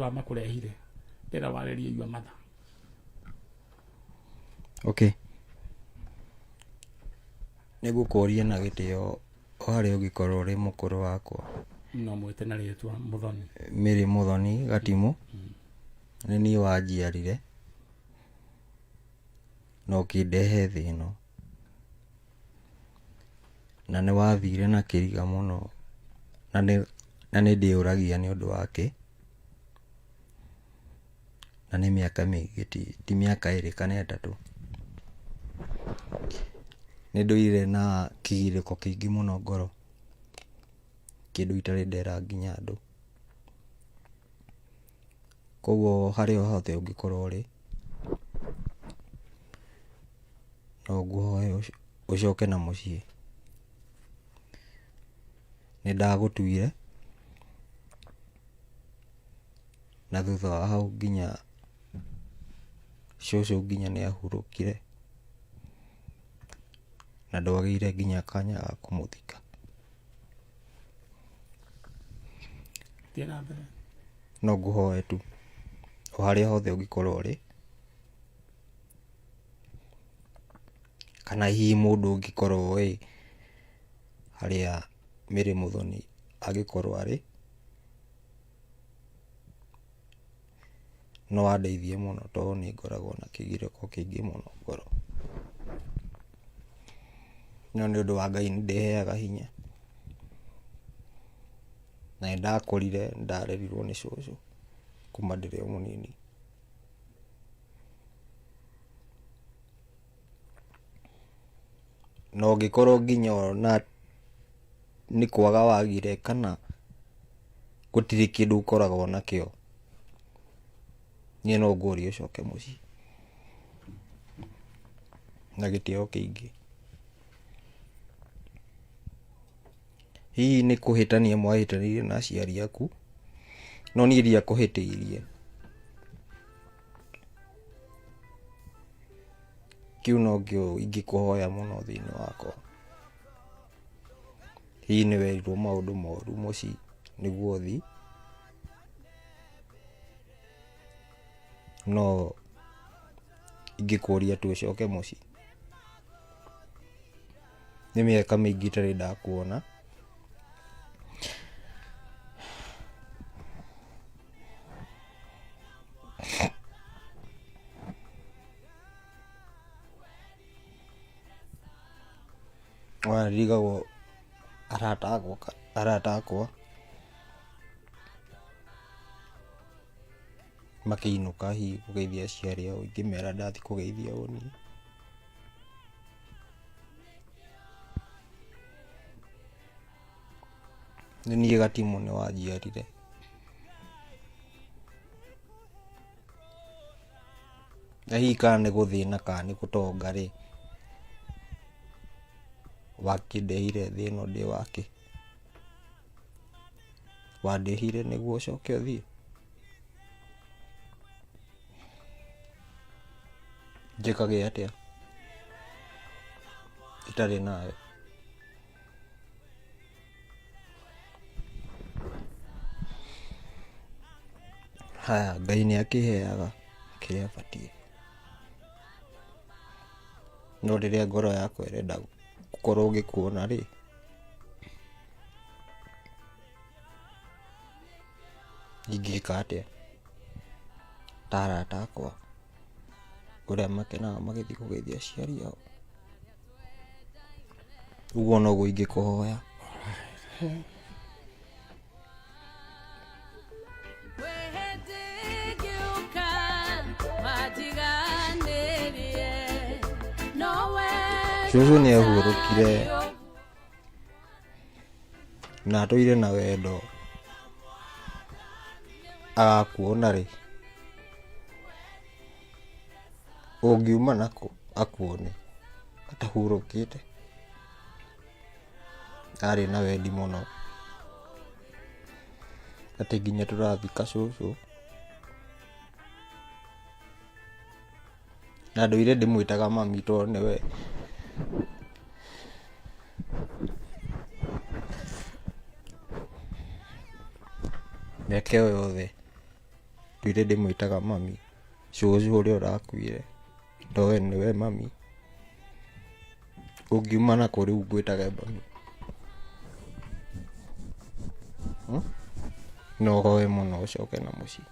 Wa makũrehire ndĩra warĩrie your mother. Okay. Nĩ ngũkũria na gĩtĩo o harĩa ũngĩkorwo ũrĩ mũkũrũ wakwa. No mwĩte na rĩtwa Mũthoni. Mary Mũthoni Gatimũ. Nĩ niĩ wanjiarire na ũkĩndehe thĩ ĩno. Na nĩ wathire na kĩriga mũno na nĩ ndĩyũragia nĩ ũndũ wa kĩ. Na nĩ mĩaka mĩingĩ ti mĩaka ĩrĩ kana ĩtatũ. Nĩ ndũire na kĩgirĩko kĩingĩ mũno ngoro, kĩndũ itarĩ ndera nginya andũ. Koguo harĩa hothe ũngĩkorwo ũrĩ, no ngũhoe ũcoke na mũciĩ. Nĩ ndagũtuire, na thutha wa hau nginya cũcũ nginya nĩ ahurũkire, na ndwagĩire nginya kanya ga kũmũthika. Thiĩ na mbere. No ngũhoe tu o harĩa hothe ũngĩkorwo ũrĩ, kana hihi mũndũ ũngĩkorwo ũĩ harĩa Mary Mũthoni angĩkorwo arĩ, no andeithie mũno tondũ nĩ ngoragwo na kĩgirĩko kĩingĩ mũno ngoro. No nĩ ũndũ wa Ngai nĩ ndĩheaga hinya. Na nĩ ndakũrire, nĩ ndarerirwo nĩ cũcũ kuma ndĩrĩ o mũnini. Na ũngĩkorwo nginya ona nĩ kwaga wagire kana gũtirĩ kĩndũ ũkoragwo nakĩo, niĩ no ngũrie ũcoke mũciĩ na gĩtĩo kĩingĩ. Hihi nĩ kũhĩtania mwahĩtanirie na aciari aku, no niĩ ndiakũhĩtĩirie. Kĩu nokĩo ingĩkũhoya mũno thĩinĩ wakwa. Hihi nĩ werirwo maũndũ moru mũciĩ nĩguo ũthiĩ, no ingĩkũria tu ũcoke mũciĩ. Nĩ mĩaka mĩingĩ itarĩ ndakuona. Ona ndirigagwo arata akwa makĩinũka hihi kũgeithia aciari ao ingĩmera ndathiĩ kũgeithia o niĩ. Nĩ niĩ Gatimũ nĩ wanjiarire. Na hihi kana nĩ gũthĩna kana nĩ gũtonga rĩ, wakĩndehire thĩ ĩno ndĩ wakĩ? Wandehire nĩguo ũcoke ũthiĩ? Njĩkage atĩa itarĩ nawe? Haya, Ngai nĩ akĩheaga kĩrĩa batiĩ, no rĩrĩa ngoro yakwa ĩrenda gũkorwo ngĩkuona rĩ, ingĩka atĩa ta arata akwa ũrĩa makenaga magĩthiĩ kũgeithia aciari ao? Ũguo noguo ingĩkũhoya. Cũcũ nĩ ahurũkire na atũire na wendo agakuona rĩ, ũngiuma nakũ akuone atahurũkĩte? Arĩ na wendi mũno atĩ nginya tũrathika cũcũ na ndũire ndĩmwĩtaga mami tondũ nĩwe. Mĩaka ĩyo yothe. Nduire ndĩmwĩtaga mami. Cũcũ ũrĩa ũrakuire ndoe nĩwe mami. Ũngiuma nakũ rĩu ngwĩtage mami? Hmm? No ũhoe mũno ũcoke na mũciĩ.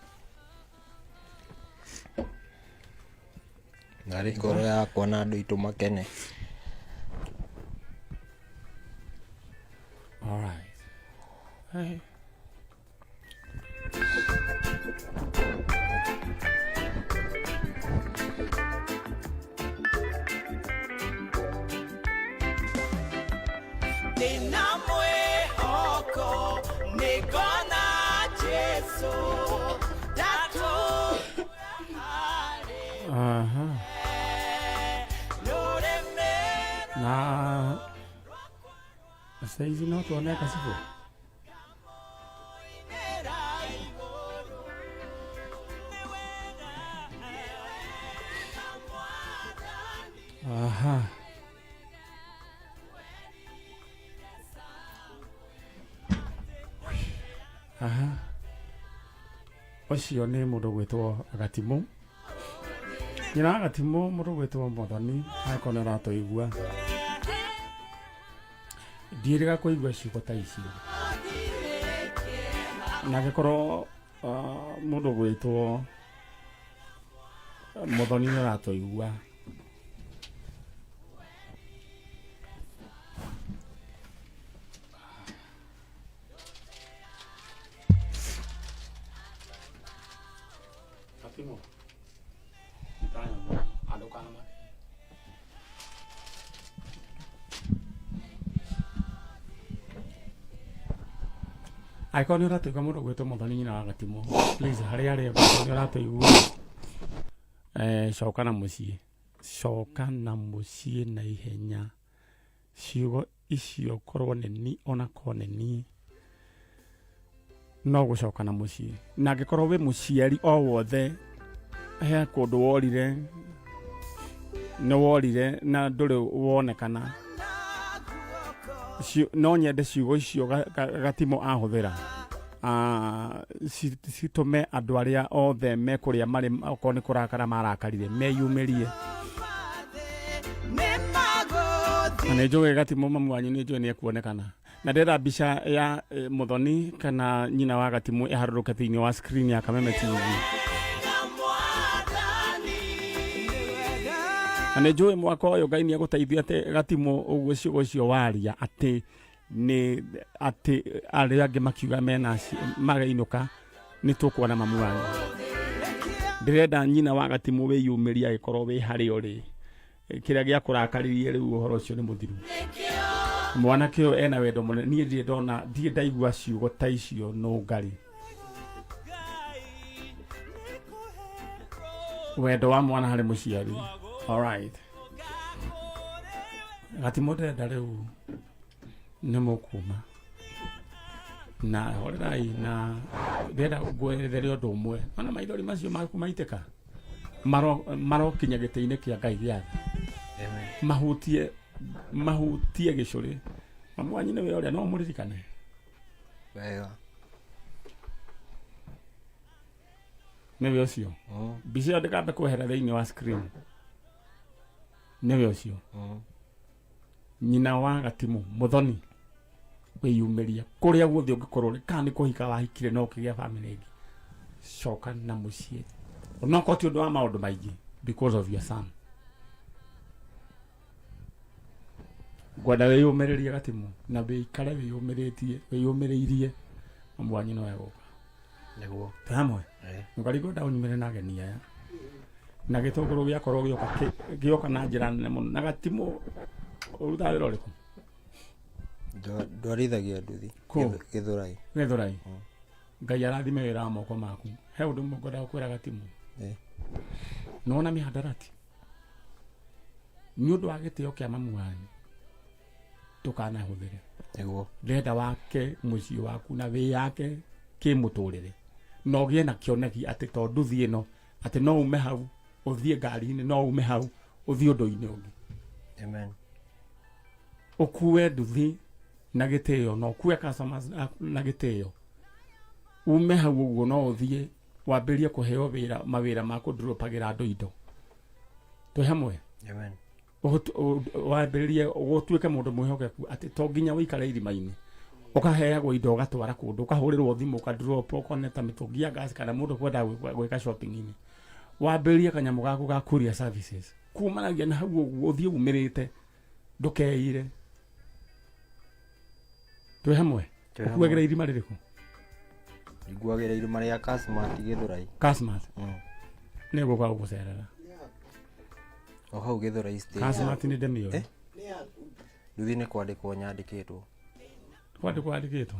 Narĩ ngoro yakwa na andũ aitũ makene. All right. Hey. Ndĩna mwĩhoko nĩngona Jesũ ndatũra harĩ rũrĩmĩ Na saizi no tuone kacibũ. Aha. Aha. Ũcio nĩ mũndũ gwĩtwo Gatimũ. Nyina wa Gatimũ mũndũ gwĩtwo Mũthoni angĩkorwo nĩ ũratũigua. Ndiĩrĩga kũigua ciugo ta icio. Na angĩkorwo mũndũ gwĩtwo Mũthoni nĩ ũratũigua. Gatimũ. Andũ kana angĩkorwo nĩ ũratũigua mũndũ gwĩtwo Mũthoni nyina wa Gatimũ, please harĩa arĩ angĩkorwo nĩ ũratũigua, coka na mũciĩ, coka na mũciĩ na ihenya. Ciugo icio korwo nĩ ni ona korwo nĩ niĩ no gũcoka na mũciĩ. Na angĩkorwo wĩ mũciari o wothe he kũndũ worire, nĩ worire na ndũrĩ wonekana, no nyende ciugo icio Gatimũ ahũthĩra citũme andũ arĩa othe me kũrĩa marĩ, okorwo nĩ kũrakara marakarire, meyumĩrie. Na nĩ njũĩ Gatimũ mamu wanyu nĩ njũĩ nĩ ekuonekana. Na ndĩrenda mbica ya Mũthoni kana nyina wa Gatimũ ĩharũrũke thĩinĩ wa screen ya Kameme TV. Na nĩ njũĩ mwaka ũyũ Ngai nĩ egũteithia atĩ Gatimũ ũguo ciugo icio waria atĩ nĩ atĩ arĩa angĩ makiuga mena magainũka nĩ tũkuona mamu wanyu. Ndĩrenda nyina wa Gatimũ wĩyumĩrie agĩkorwo wĩ harĩa ũrĩ. Kĩrĩa gĩakũrakaririe rĩu ũhoro ũcio nĩ mũthiru. Mwanake ũyũ ena wendo mũnene, niĩ ndirĩ ndona, ndirĩ ndaigua ciugo ta icio nũngarĩ. Wendo wa mwana harĩ mũciari. Alright. Gatimũ ndĩrenda rĩu nĩ mũkuma na horerai na ndĩrenda ngwerethere ũndũ ũmwe. Ona maithori macio maku maitĩka marokinya gĩtĩ-inĩ kĩa Ngai gĩa thĩ, mahutie mahutie gĩcũrĩ. Mamu wanyu nĩwe ũrĩa, no mũririkane wega. Nĩwe ũcio. Mbica ĩyo ndĩkambe kwehera thĩinĩ wa screen. Nĩwe ũcio. Nyina wa Gatimũ Mũthoni, wĩyumĩrie kũrĩa guothe ũngĩkorwo ũrĩ, kana nĩ kũhika wahikire no ũkĩgĩa bamĩrĩ ĩngĩ, coka na mũciĩ onokorwo ti ũndũ wa maũndũ maingĩ, because of your son. Ngwenda wĩyũmĩrĩrie Gatimũ na wĩikare wĩyũmĩrĩtie wĩyũmĩrĩirie, mamu wanyu no egũka. Nĩguo. Twĩ hamwe. Eh. Ngarĩ ngwenda ũnyumĩre na ageni aya na gĩtũngũrũ gĩakorwo gĩoka gĩoka na njĩra nene mũno. Na Gatimũ, ũrutaga wĩra ũrĩkũ? Ndwarithagia nduthi. Kũ? Gĩthũrai. Gĩthũrai. Ngai arathime wĩra wa moko maku. He ũndũ ũmwe ngwendaga gũkwĩra Gatimũ. Nĩwona mĩhandarati, nĩ ũndũ wa gĩtĩo kĩa mamu wanyu ndũkanahũthĩre. Nĩguo. Ndĩrenda wake mũciĩ waku na wĩyake kĩmũtũrĩre na ũgĩe na kĩoneki atĩ to nduthi ĩno, atĩ no ume hau ũthiĩ ngari-inĩ, no ume hau ũthiĩ ũndũ-inĩ ũngĩ. Amen. Ũkue nduthi na gĩtĩo na ũkue customers na gĩtĩo, ume hau ũguo no ũthiĩ. Wambĩrĩrie kũheo wĩra, mawĩra ma kũndropagĩra andũ indo. Twĩ hamwe? Amen. Wambĩrĩrie gũtuĩke mũndũ mwĩhokeku atĩ to nginya ũikare irima-inĩ, ũkaheagwo indo ũgatwara kũndũ, ũkahũrĩrwo thimũ, ũkadrop, ũkone ta mĩtũngi ya gas kana mũndũ kwenda gwĩka shopping-inĩ. Wambĩrĩrie kanyamũ gaku ga courier services kumanagia na hau ũguo, ũthiĩ umĩrĩte, ndũkeire. Twĩ hamwe? Twĩ hamwe. Ũkuagĩra irima rĩrĩkũ? Nguagĩra irima rĩa Kasmat Gĩthũrai. Kasmat? Nĩ ngũka gũgũcerera. O hau Gĩthũrai stage. Kasmat nĩ ndĩmĩũĩ. Eh? Nduthi nĩ kwandĩkwo nyandĩkĩtwo. Kwandĩkwo wandĩkĩtwo?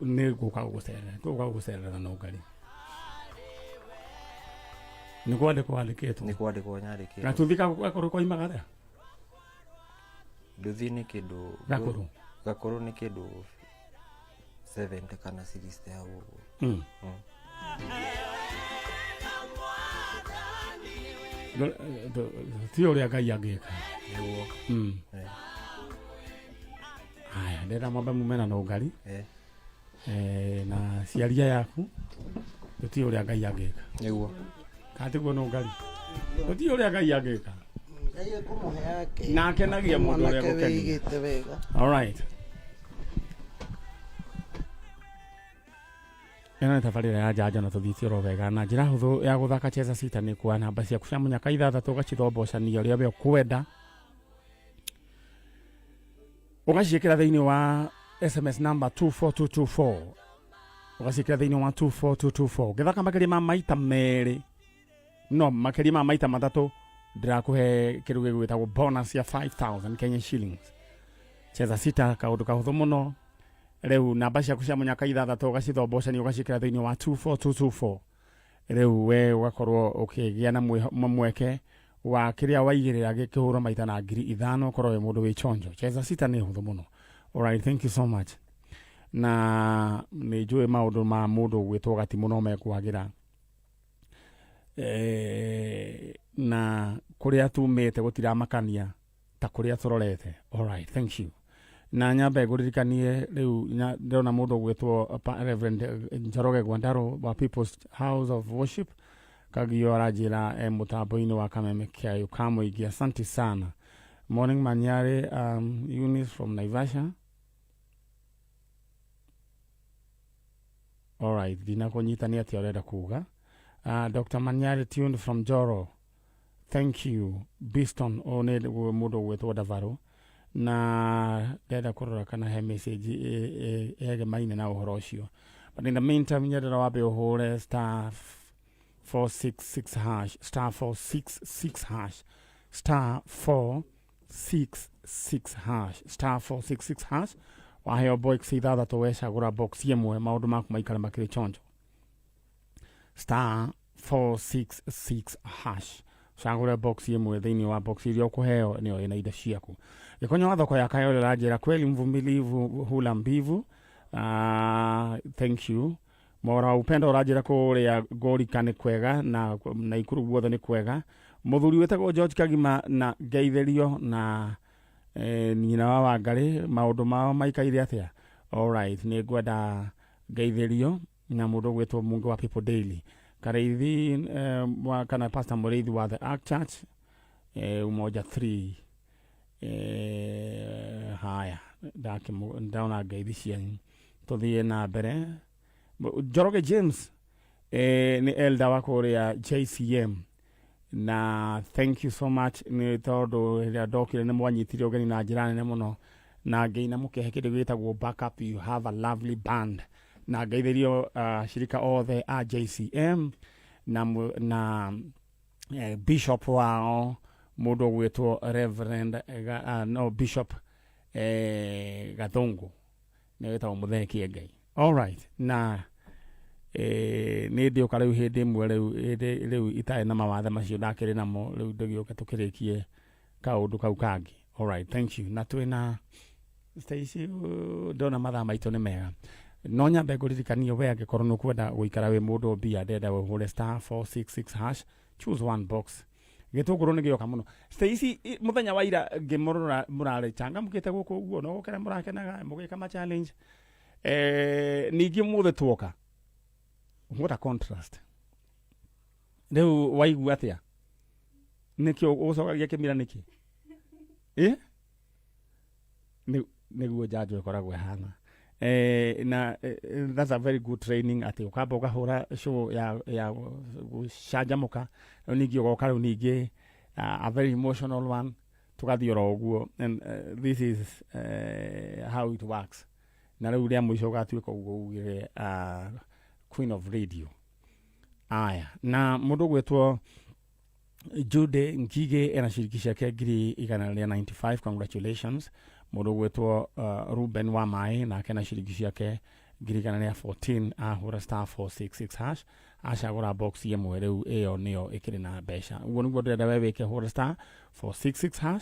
Nĩ ngũka gũgũcerera, tũgũka gũgũcerera na nũngari. Nĩ kwandĩkwo wandĩkĩtwo? Nĩ kwandĩkwo nyandĩkĩtwo. Gatuthi gakũrũ koimaga atĩa? Nduthi nĩ kĩndũ Gakũrũ. Gakũrũ nĩ kĩndũ 70 kana 60 hau ũguo. Ti ũrĩa Ngai angĩka. Nĩguo. Eh. Haya, ndĩrenda mwambe mume na nũngari. Eh. Na ciaria yaku, tũtiĩ ũrĩa Ngai angĩka. Nĩguo. Kana tiguo nũngari? Tũtiĩ ũrĩa Ngai angĩka. Ngai ekũmũhe yake. Na akenagia mũndũ ũrĩa Mwanake gũkenia. wĩigĩte wega. All right. Ĩno nĩ tabarĩra ya njanjo na tũthiĩte oro wega na njĩra hũthũ ya gũthaka cheza sita nĩ kuoya namba ciaku cia mũnyaka ithathatũ, ũgacithombocania ũrĩa we ũkwenda, ũgaciĩkĩra thĩinĩ wa SMS number 24224, ũgaciĩkĩra thĩinĩ wa 24224. Ũngĩthaka makĩria ma maita merĩ, no makĩria ma maita matatũ, ndĩrakũhe kĩndũ gĩgwĩtagwo bonus ya 5000 Kenya shillings. Cheza sita, kaũndũ kahũthũ mũno. Rĩu namba ciaku cia mũnyaka ithathatũ ũgacithombocania, ũgaciĩkĩra thĩinĩ wa 24224. Rĩu we ũgakorwo ũkĩgĩa na mweke wa kĩrĩa waigĩrĩra gĩkĩhũrwo maita na 5,000, ũkorwo wĩ mũndũ wĩ chonjo. Cheza sita nĩ hũthũ mũno. Alright, thank you so much. Na nĩ njũĩ maũndũ ma mũndũ ũgwĩtwo gatimũ no mekwagĩra, na kũrĩa tumĩte gũtiramakania ta kũrĩa tũrorete. Alright, thank you. Na nyambe ngũririkanie rĩu ndĩrona mũndũ ũgwĩtwo Reverend Njoroge Gwandaro wa People's House of Worship Kagio aranjĩra e mũtambo-inĩ wa Kameme Kĩayũ ka mũingĩ. Asante sana. Morning Manyare, Eunice from Naivasha. Alright, ndinakũnyita nĩ atĩa ũrenda kuga. Dr. Manyare tuned from Joro. Thank you. Biston, ũyũ nĩ mũndũ ũgwĩtwo Davaro. Na ndĩrenda kũrora kana he message egemaine na ũhoro ũcio. But in the meantime, nyendera wambe ũhũre star 466 hash, star 466 hash, star 466 hash, star 466 hash. Waheo box ithathatũ, wecagũra box ĩmwe, maũndũ maku maikare makĩrĩ chonjo. Star 466 hash, cagũre box ĩmwe thĩinĩ wa box iria ũkũheo, nĩyo ĩna indo ciaku. Gĩkonyo wa thoko ya Kayole ranjĩra kweli mvumilivu hula mbivu. Thank you. Mora wa upendo ũranjĩra kũrĩa Ngorika nĩ kwega na Naikuru guothe nĩ kwega. Mũthuri wĩtagwo George Kagima na ngeithĩrio na nyina wa Wangarĩ, maũndũ mao maikaire atĩa? Alright, nĩ ngwenda ngeithĩrio na mũndũ ũgwĩtwo Mungu wa People Daily Kareithi, kana Pastor Mũrĩithi wa The Ark Church, Umoja 3. Haya, ndona ngeithi cianyu, tũthiĩ na mbere. Njoroge James nĩ elder wa kũrĩa JCM, na thank you so much nĩ tondũ rĩrĩa ndokire nĩ mwanyitire ũgeni na njĩra nene mũno na ngĩina mũkĩhe kĩndũ gĩtagwo backup. You have a lovely band. Na ngeithĩrio shirika othe a JCM na bishop wao, mũndũ ũgwĩtwo Reverend no Bishop Gathungu, nĩ wĩtagwo Mũthee Kĩengei. Alright, na nĩ ndĩũka rĩu hĩndĩ ĩmwe, rĩu hĩndĩ rĩu itarĩ na mawathe macio ndakĩrĩ namo, rĩu ndĩgĩũke tũkĩrĩkie kaũndũ kau kangĩ. Alright, thank you. Na twĩna Stacy, ndona mathaa maitũ nĩ mega, no nyambe ngũririkanie we angĩkorwo nĩ ũkwenda gũikara wĩ mũndũ mbia, ndĩrenda ũhũre star 466 hash, choose one box. Gĩtũngũrũ nĩ gĩoka mũno. Stacy, mũthenya wa ira ngĩmũrora mũrarĩ changamkĩte gũkũ ũguo, no gũkena mũrakenaga mũgĩka ma challenge. Ningĩ mũthĩ tuoka, what a contrast. Rĩu waigua atĩa? Nĩkĩo ũcokagia kĩmira nĩkĩ? Ĩ nĩguo njanjo ĩkoragwo ĩhana. Na that's a very good training, atĩ ũkamba ũkahũra show ya gũcanjamũka, rĩu ningĩ ũgoka, rĩu ningĩ a very emotional one, tũgathiĩ oro ũguo. And this is how it works. Na rĩu rĩa mũico ũgatuĩka ũguo ugire queen of radio. Aya, na mũndũ ũgwĩtwo Jude Ngige ena ciringi ciake 195,000, congratulations. Mũndũ ũgwĩtwo Ruben wa Maĩ nake na ciringi ciake 114,000, ahũra *466# acagũra box ĩmwe, rĩu ĩyo nĩyo ĩkĩrĩ na mbeca. Ũguo nĩguo ndĩrenda we wĩke, hũra *466#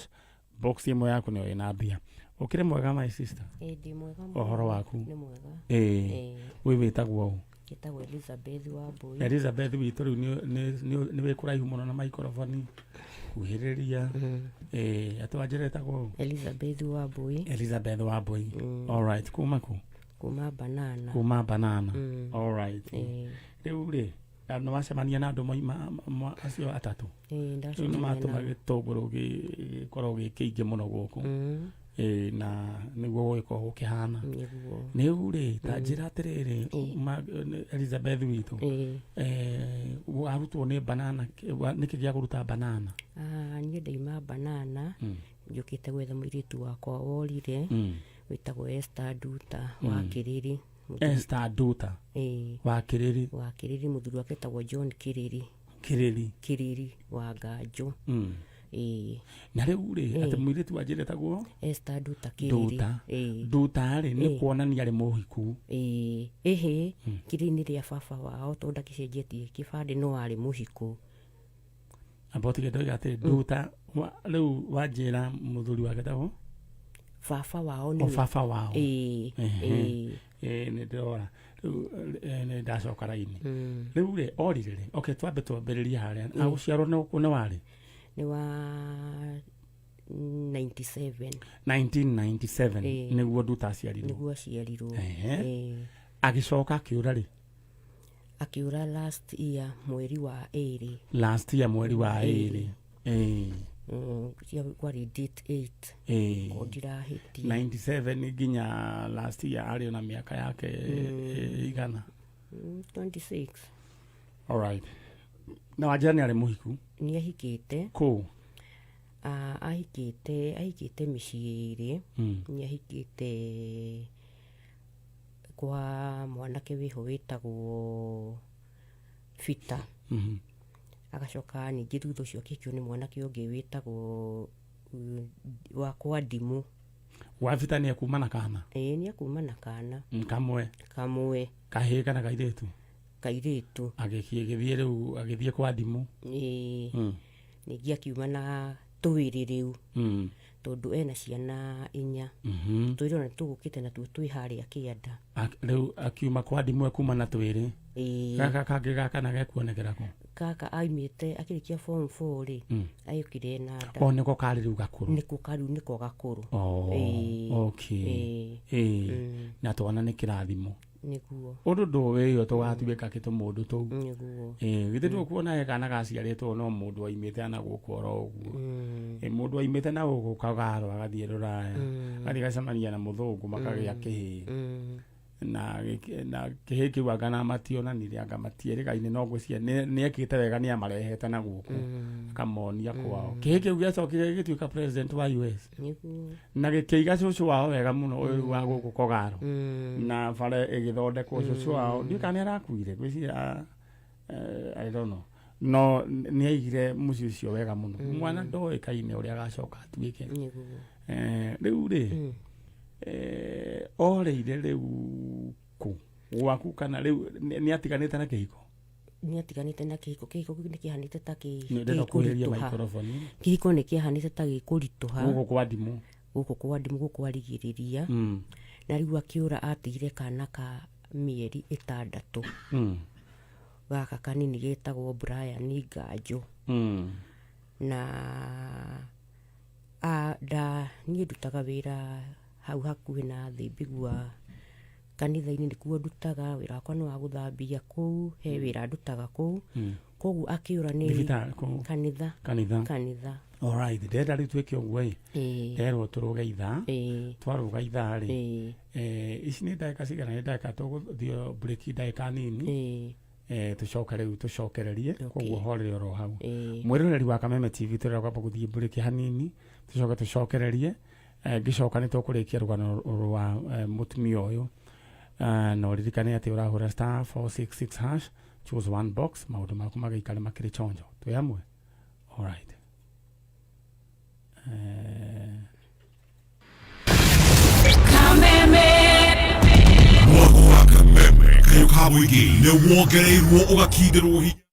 box ĩmwe yaku nĩyo ĩna mbia. Ũkĩrĩ mwega, my sister? Ĩ, ndĩ mwega mũno. Ũhoro waku? Nĩ mwega. Ĩĩ. Ĩĩ. Wĩ wĩtagwo ũ? Njĩtagwo Elizabeth Wambui. Elizabeth witũ, rĩu nĩ wĩ kũraihu mũno na microphone, kuhĩrĩria. Ĩĩ, atĩ wanjĩra ĩtagwo ũ? Elizabeth Wambui. Elizabeth Wambui. All right, kuma kũ? Kuma Banana. Kuma Banana. All right. Ĩĩ. Rĩu rĩ, nĩ wacemania na andũ moima acio atatũ? Ĩĩ. Rĩu nĩ Ndacemania matũma nao. gĩtũngũrũ gĩkorwo gĩ kĩingĩ mũno gũkũ. Ĩĩ, na nĩguo gũgĩkorwo gũkĩhana. Nĩguo. Rĩu rĩ, ta njĩra atĩrĩrĩ, Elizabeth witũ, Ĩĩ. Warutwo nĩ Banana, nĩkĩ gĩa kũruta Banana? Ah, niĩ ndaima Banana, njũkĩte gwetha mũirĩtu wakwa worire, wĩtagwo Esther Nduta wa Kĩrĩrĩ. Esther Nduta? Ĩĩ. Wa Kĩrĩri? Wa Kĩrĩrĩ. Mũthuri wake etagwo John Kĩrĩrĩ. Kĩrĩri. Kĩrĩri wa Nganjũ. Ĩĩ. Na rĩu rĩ, atĩ mũirĩtu wanjĩra etagwo Esther Nduta Kĩrĩrĩ. Nduta? Ĩĩ. Nduta rĩ, nĩ kuonania arĩ mũhiku? Ĩĩ, ĩhĩ, kĩrĩrĩ nĩ rĩa baba wao, tondũ ndakĩcenjetie kĩbandĩ, no arĩ mũhiku. Amba ũtige, ndoiga atĩ Nduta rĩu wanjĩra mũthuri wake etagwo? Baba wao. O. Nĩwe. Baba wao. Ĩĩ. Ehe. Ĩĩ. Ĩĩ, nĩ ndĩrora rĩu, nĩ ndacoka raini. Rĩu rĩ, orire rĩ? Okay, twambe twambĩrĩrie harĩa agũciarwo nĩ warĩ? Nĩ wa 97. 1997? Ĩĩ. Nĩguo Nduta aciarirwo? Nĩguo aciarirwo. Ehe. Ĩĩ. Agĩcoka akĩũra rĩ? Akĩũra last year mweri wa 2. Last year mweri wa 2, ĩĩ. Kwarĩ date 8. Ko ndirahĩtia. 97 nginya last year, arĩ ona mĩaka yake igana? 26. Alright, na wanjĩra nĩ arĩ mũhiku? Nĩ ahikĩte. Kũ? Ah, ahikĩte mĩciĩ 2. Nĩ ahikĩte kwa mwanake wĩho wĩtagwo Bita. Agacoka ningĩ thutha ũcio akĩhikio nĩ mwanake ũngĩ wĩtagwo wa kwa Ndimũ. Wa Bita nĩ ekuma na kana? Ĩĩ, nĩ akuma na kana. Kamwe? Kamwe. Kahĩĩ kana kairĩtu? Kairĩtu. Agĩthiĩ rĩu, agĩthiĩ kwa Ndimũ. Ĩĩ. Ningĩ akiuma na twĩrĩ rĩu, tondũ ena ciana 4. Twĩrĩ ona tũgũkĩte natuo twĩ harĩa kĩanda. Rĩu akiuma kwa Ndimũ ekuma na twĩrĩ? Ĩĩ. Gaka kangĩ gaka na gekuonekera kũ? Kaka aimĩte akĩrĩkia form 4 rĩ, ayũkire na nda. O nĩko karĩ rĩu gakũrũ? Nĩko karĩu, nĩko gakũrũ. Oh, Ĩĩ. okay. Ĩĩ. Ĩĩ, na twana nĩ kĩrathimo. Nĩguo. Ũndũ ndũwĩyo tũgatuĩka kĩtũmũndũ tũu. Nĩguo. Ĩĩ, githĩ ndũkuona he kana gaciarĩtwo no mũndũ aimĩte na gũkũ oro ũguo. Ĩĩ, mũndũ aimĩte na gũkũ kagaro agathiĩ rũraya, agathiĩ gacemania na mũthũngũ, makagĩa kĩhĩĩ. Na kĩhĩĩ kĩu anga na mationanire, anga matierĩgaine, no ngwĩciria nĩ ekĩte wega, nĩ amarehete na gũkũ, akamonia kwao. Kĩhĩĩ kĩu gĩacokire gĩgĩtuĩka president wa US. Nĩguo. Na gĩkĩiga cũcũ wao wega mũno, ũyũ wa gũkũ Kogaro, na bara ĩgĩthondekwo. Cũcũ wao ndiũĩ kana nĩ arakuire, ngwĩciria, I don't know, no nĩ aigire mũciĩ ũcio wega mũno. Mwana ndoĩkaine ũrĩa agacoka atuĩke. Nĩguo. Rĩu rĩ, orĩire rĩu kũ, gwaku kana rĩu nĩ atiganĩte na kĩhiko? Nĩ atiganĩte na kĩhiko. Kĩhiko kĩu nĩ kĩhanĩte ta Nĩ ndĩrenda kuhĩrĩria gĩkũritũha. microphone. Kĩhiko nĩ kĩahanĩte ta gĩkũritũha. Gũkũ kwa Ndimũ? Gũkũ kwa Ndimũ, gũkũ arigĩrĩria. Na rĩu akĩũra, atigire kana ka mĩeri 6. Gaka kanini getagwo Brian Nganjũ. Na nda niĩ ndutaga wĩra hau hakuhĩ na Thĩmbĩgua. Kanitha-inĩ nĩkuo ndutaga wĩra wakwa, nĩ wa gũthambia kũu, he wĩra ndutaga kũu. Koguo akĩũra nĩ Thibitarĩ kũu? Kanitha. Kanitha. Kanitha. Alright, ndĩrenda rĩu twĩke ũguo ĩ. Nderwo tũrũge ithaa. Twarũga ithaa rĩ, ici nĩ ndagĩka cigana? Nĩ ndagĩka, tũgũthiĩ break ndagĩka nini. Tũcoke rĩu tũcokererie. Koguo horere oro hau. Mwĩroreri wa Kameme TV, tũrenda kwamba gũthiĩ break hanini, tũcoke tũcokererie. Ngĩcoka nĩ tũkũrĩkia rũgano rwa mũtumia ũyũ. Na ũririkane atĩ ũrahũra *466#, choose one box, maũndũ maku magĩikare makĩrĩ chonjo. Twĩ hamwe, alright. Mwako wa Kameme, kayo ka mũingĩ nĩ wongereirwo ũgakindĩrwo hinya.